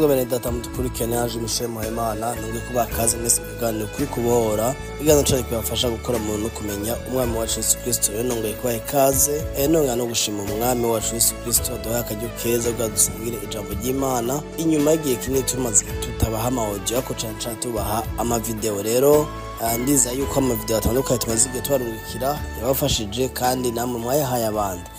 Mwebwe bene data mudukurikirane, haje Michel Muhayimana, ntunge kubaha kaze mwese mu kiganiro kuri kubohora, ikiganiro cari kubafasha gukora mu no kumenya umwami wacu Yesu Kristo. Rero nongeye kubaha ikaze, nongera no gushima umwami wacu Yesu Kristo aduhaye akaryo keza kugira dusangire ijambo ry'Imana. Inyuma y'igihe kinini tumaze tutabaha ama audio, ariko cane cane tubaha amavideo. Rero ndiza yuko amavideo atandukanye tumaze igihe tubarungikira yabafashije, kandi namwe mwayahaye abandi.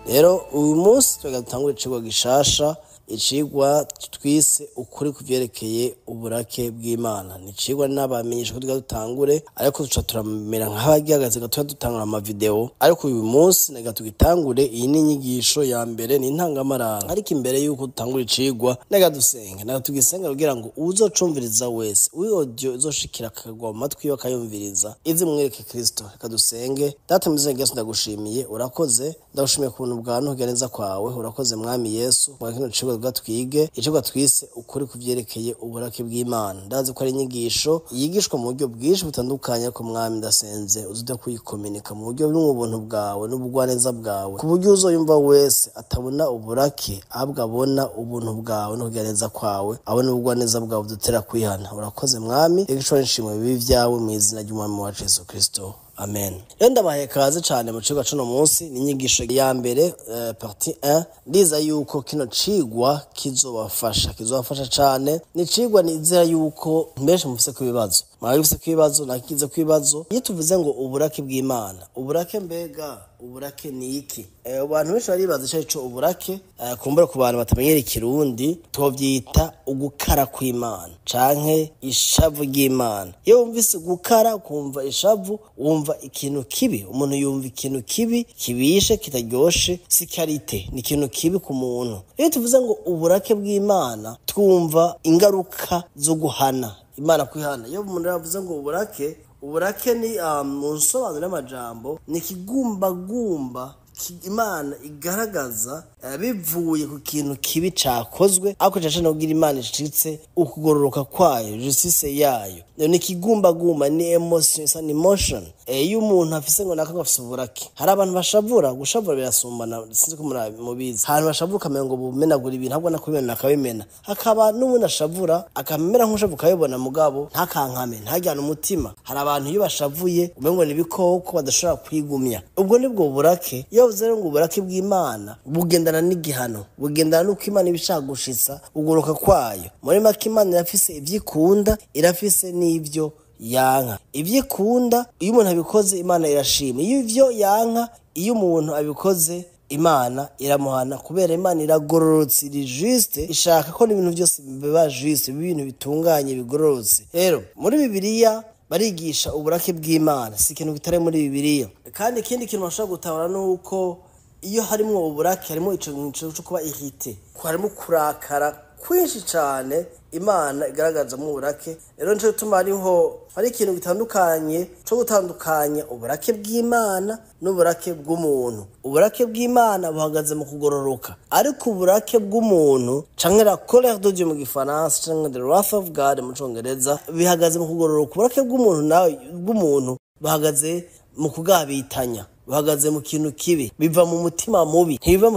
Rero uyu munsi tugira dutangure icigwa gishasha, icigwa twise ukuri ku vyerekeye uburake bw'Imana. Ni icigwa n'abamenyesha ko tugira dutangure, ariko duca turamera nk'abagihagaze gatoya dutangura amavideo, ariko uyu munsi nagira tugitangure. Iyi ni inyigisho ya mbere, ni intangamarara. Ariko imbere yuko dutangura icigwa, nagira dusenge, nagira tugisenga kugira ngo uwuzocumviriza wese, uwo audio izoshikira akagwa mu matwi yiwe akayumviriza, ize imwereke Kristo. Reka dusenge. Data mwiza Yesu, ndagushimiye, urakoze, ndagushimiye ku buntu bwawe no kugira neza kwawe. Urakoze Mwami Yesu, mwa kino cigwa tugira twige icigwa twise ukuri ku vyerekeye uburake bw'Imana. Ndazi ko ari inyigisho yigishwa mu buryo bwinshi butandukanye, ariko Mwami ndasenze uzude kuyikominika mu buryo bumwe ubuntu bwawe n'ubugwaneza bwawe, ku buryo uzoyumva wese atabona uburake, ahubwo abona ubuntu bwawe no kugira neza kwawe, abona ubugwaneza bwawe budutera kwihana. Urakoze Mwami, reka ico nshimwe bibi vyawe mu izina ry'Umwami wacu Yesu Kristo, amen. Rero ndabahaye kaze cane mu cigwa c'uno munsi, ni inyigisho ya mbere, partie 1. Ndiza yuko kino cigwa kizobafasha cane. Ni cigwa nizera yuko benshi mufise ku bibazo, mwabifise ku bibazo, nakize ku bibazo. Iyo tuvuze ngo uburake bw'Imana, uburake, mbega uburake ni iki? Abantu benshi baribaza ico arico uburake. Kumbura ku bantu batamenyera ikirundi, twovyita ugukara kw'Imana canke ishavu ry'Imana. Iyo wumvise gukara, ukumva ishavu, wumva ikintu kibi. Umuntu yumva ikintu kibi, kibishe, kitaryoshe, si qualité, ni ikintu kibi ku muntu. Iyo tuvuze ngo uburake bw'Imana, twumva ingaruka zo guhana, Imana kwihana. Iyo umuntu yavuze ngo uburake, uburake ni mu nsobanuro y'amajambo ni ikigumbagumba Imana igaragaza bivuye ku kintu kibi cakozwe, ariko caca no kugira Imana ishitse ukugororoka kwayo, justice yayo. Ni ikigumbagumba, ni emotion, isa ni emotion. Iyo umuntu afise ngo nako afise uburake, hari abantu bashavura. Gushavura birasumbana, sinzi ko mubizi. Hari abantu bashavura ukamenya ngo bumenagura ibintu, ahubwo nakubimena akabimena. Hakaba n'ubundi ashavura akamera nk'ushavuka, ukabibona, mugabo ntakankame, ntajyane umutima. Hari abantu iyo bashavuye umengo ni ibikoko badashobora kwigumya. Ubwo nibwo burake. Iyo bavuze rero ngo uburake bw'Imana, bugendana n'igihano, bugendana n'uko Imana iba ishaka gushitsa ugoroka kwayo. Muri make, Imana irafise ivyo ikunda, irafise n'ivyo yanka. Ivyo ikunda, iyo umuntu abikoze, Imana irashima. Iyo ivyo yanka, iyo umuntu abikoze, Imana iramuhana, kubera Imana iragororotse, iri juste, ishaka ko n'ibintu byose biba juste, biba ibintu bitunganye, bigororotse. Rero muri Bibiliya barigisha uburake bw'Imana, si ikintu kitari muri Bibiliya. Kandi ikindi kintu bashobora gutahura ni uko iyo harimwo uburake, harimo ico kintu co kuba irrité, harimo kurakara kwinshi cane Imana igaragaza mu burake. Rero nico gituma hariho hari ikintu gitandukanye co gutandukanya uburake bw'Imana n'uburake bw'umuntu. Uburake bw'Imana buhagaze mu kugororoka, ariko uburake bw'umuntu, canke la colère de Dieu mu gifaransa, canke the wrath of God mu congereza, bihagaze mu kugororoka. Uburake bw'umuntu nawe bw'umuntu buhagaze mu kugabitanya, buhagaze mu kintu kibi, biva mu mutima mubi, ntibiva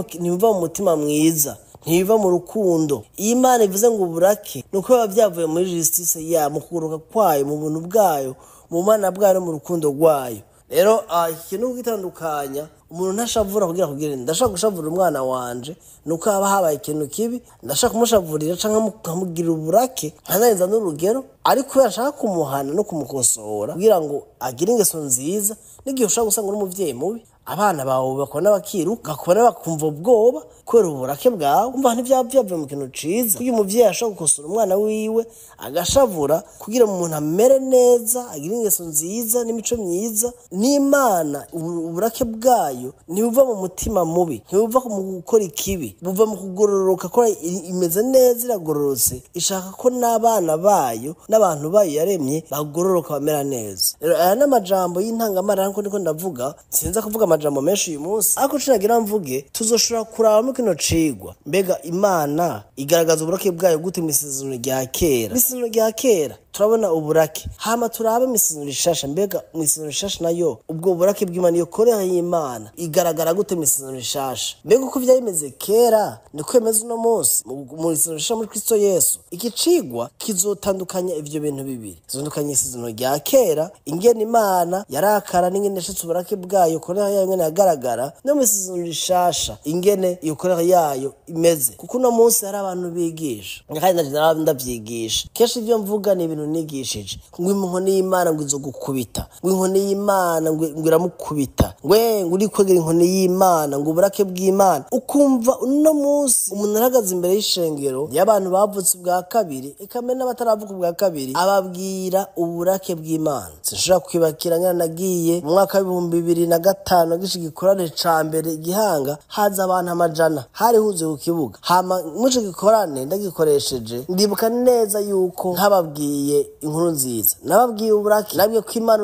mu mutima mwiza, ntibiva mu rukundo. Iyo Imana ivuze ngo uburake, ni uko biba byavuye muri justice ya mu kuguruka kwayo, mu buntu bwayo, mu mana bwayo no mu rukundo rwayo. Rero iki kintu gitandukanya, umuntu ntashavura kugira ndashaka gushavurira umwana wanje nuko haba habaye ikintu kibi, ndashaka kumushavurira canke nkamugirira uburake, nkanarenza n'urugero, ariko kubera ashaka kumuhana no kumukosora kugira ngo agire ingeso nziza. N'igihe ushobora gusanga uri umuvyeyi mubi, abana bawe bakubona bakiruka, bakubona bakumva ubwoba kubera uburake bwawe. Umva, ntivyaba vyavuye mu kintu ciza. Kugira umuvyeyi ashobora gukosora umwana wiwe, agashavura kugira umuntu amere neza, agire ingeso nziza n'imico myiza. N'Imana uburake bwayo ntibuva mu mutima mubi, ntibuva mu gukora ikibi, buva mu kugororoka ko imeze neza, iragororotse, ishaka ko n'abana bayo n'abantu bayo yaremye bagororoka, bamera neza. Rero aya ni amajambo y'intangamara, nkuko niko ndavuga, sinza kuvuga. amajambo menshi uyu munsi, ariko cinagira mvuge tuzoshobora kuraba mu kino cigwa mbega Imana igaragaza uburake bwayo gute mu isezerano rya kera. Mu isezerano rya kera turabona uburake, hama turabe mu isezerano rishasha, mbega mu isezerano rishasha nayo ubwo burake bw'Imana, iyo koreha y'Imana igaragara gute mu isezerano rishasha? Mbega uko vyari bimeze kera niko bimeze uno munsi mu isezerano rishasha muri Kristo Yesu. Iki cigwa kizotandukanya ivyo bintu bibiri, kizotandukanya isezerano rya kera ingene Imana yarakara n'ingene yashitse uburake bwayo, koreha yayo ingene yagaragara, no mu isezerano rishasha ingene iyo koreha yayo imeze. Kuko uno munsi hari abantu bigisha, kandi nanje ndavyigisha, kenshi ivyo mvuga ni ibintu nigishije, ngo inkoni y'Imana ngo izogukubita, ngo inkoni y'Imana ngo iramukubita, ngo uri kwegera inkoni y'Imana, ngo uburake bw'Imana. Ukumva uno munsi umuntu arahagaze imbere y'ishengero y'abantu bavutse ubwa kabiri, eka mbere n'abataravuka ubwa kabiri, ababwira uburake bw'Imana. Sinshobora kwibakira nkana nagiye mu mwaka w'ibihumbi 2005 gisha igikorane ca mbere Gihanga, haza abantu 100, hari huzuye ku kibuga. Hama muri ico gikorane ndagikoresheje, ndibuka neza yuko ntababwiye inkuru nziza, nababwiye uburake, nabwiye ko Imana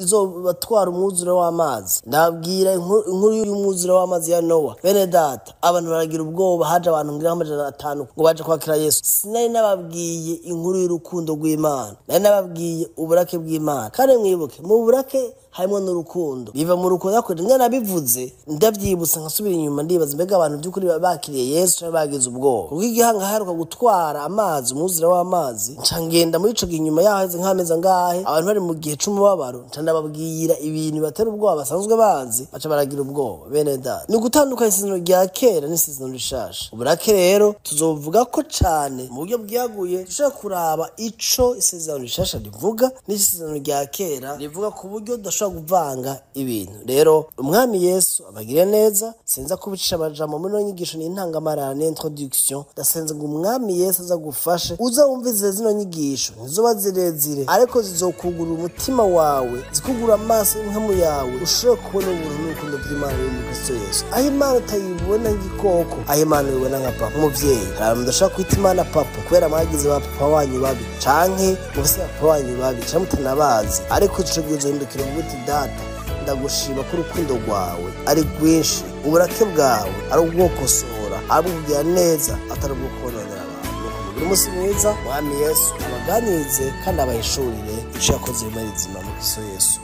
izobatwara umwuzure w'amazi, ndababwira inkuru y'umwuzure w'amazi ya Nowa. Bene data, abantu baragira ubwoba, haje abantu ngira 500 ngo baje kwakira Yesu. Sinari nababwiye inkuru y'urukundo rw'Imana, nari nababwiye uburake bw'Imana. Kandi mwibuke mu burake harimo n'urukundo, biva mu rukundo. Ariko njye nabivuze ndavyibutsa nkasubira inyuma ndibaza mbega abantu by'ukuri bakiriye Yesu canke bagize ubwoba. Kuko Igihanga haheruka gutwara amazi, umwuzure w'amazi, nca ngenda muri ico gihe inyuma yaho haheze nk'amezi angahe, abantu bari mu gihe c'umubabaro, nca ndababwira ibintu batera ubwoba basanzwe bazi, baca baragira ubwoba. Bene data, ni ugutandukanya isezerano rya kera n'isezerano rishasha. Uburake rero tuzovuga ko cane mu buryo bwiyaguye, dushobora kuraba ico isezerano rishasha rivuga n'isezerano rya kera rivuga, ku buryo tudashobora kuvanga ibintu. Rero umwami Yesu abagire neza. Sinza kubicisha amajambo muri ino nyigisho, ni intangamarara, ni introduction. Ndasenze ngo umwami Yesu aza gufashe uza wumvize zino nyigisho, ntizoba zirezire ariko zizokugurura umutima wawe, zikugura amaso y'inkamu yawe, ushobore kubona ubuntu n'urukundo bw'Imana biri muri Kristo Yesu. Aho Imana utayibona nk'igikoko, aho Imana uyibona nka papa, nk'umuvyeyi. Hari abantu badashobora kwita Imana papa kubera mwagize ba papa wanyu babi, canke mufise papa wanyu babi, canke mutanabazi, ariko ico gihe uzohindukira uvuge uti data, ndagushima ko urukundo rwawe ari rwinshi, uburake bwawe ari ubwokosora, ari ubwo neza, atari ubwo kononera abantu. Mugire umunsi mwiza, Mwami Yesu abaganirize kandi abahishurire ico yakoze bimwe rizima muri Kristo Yesu.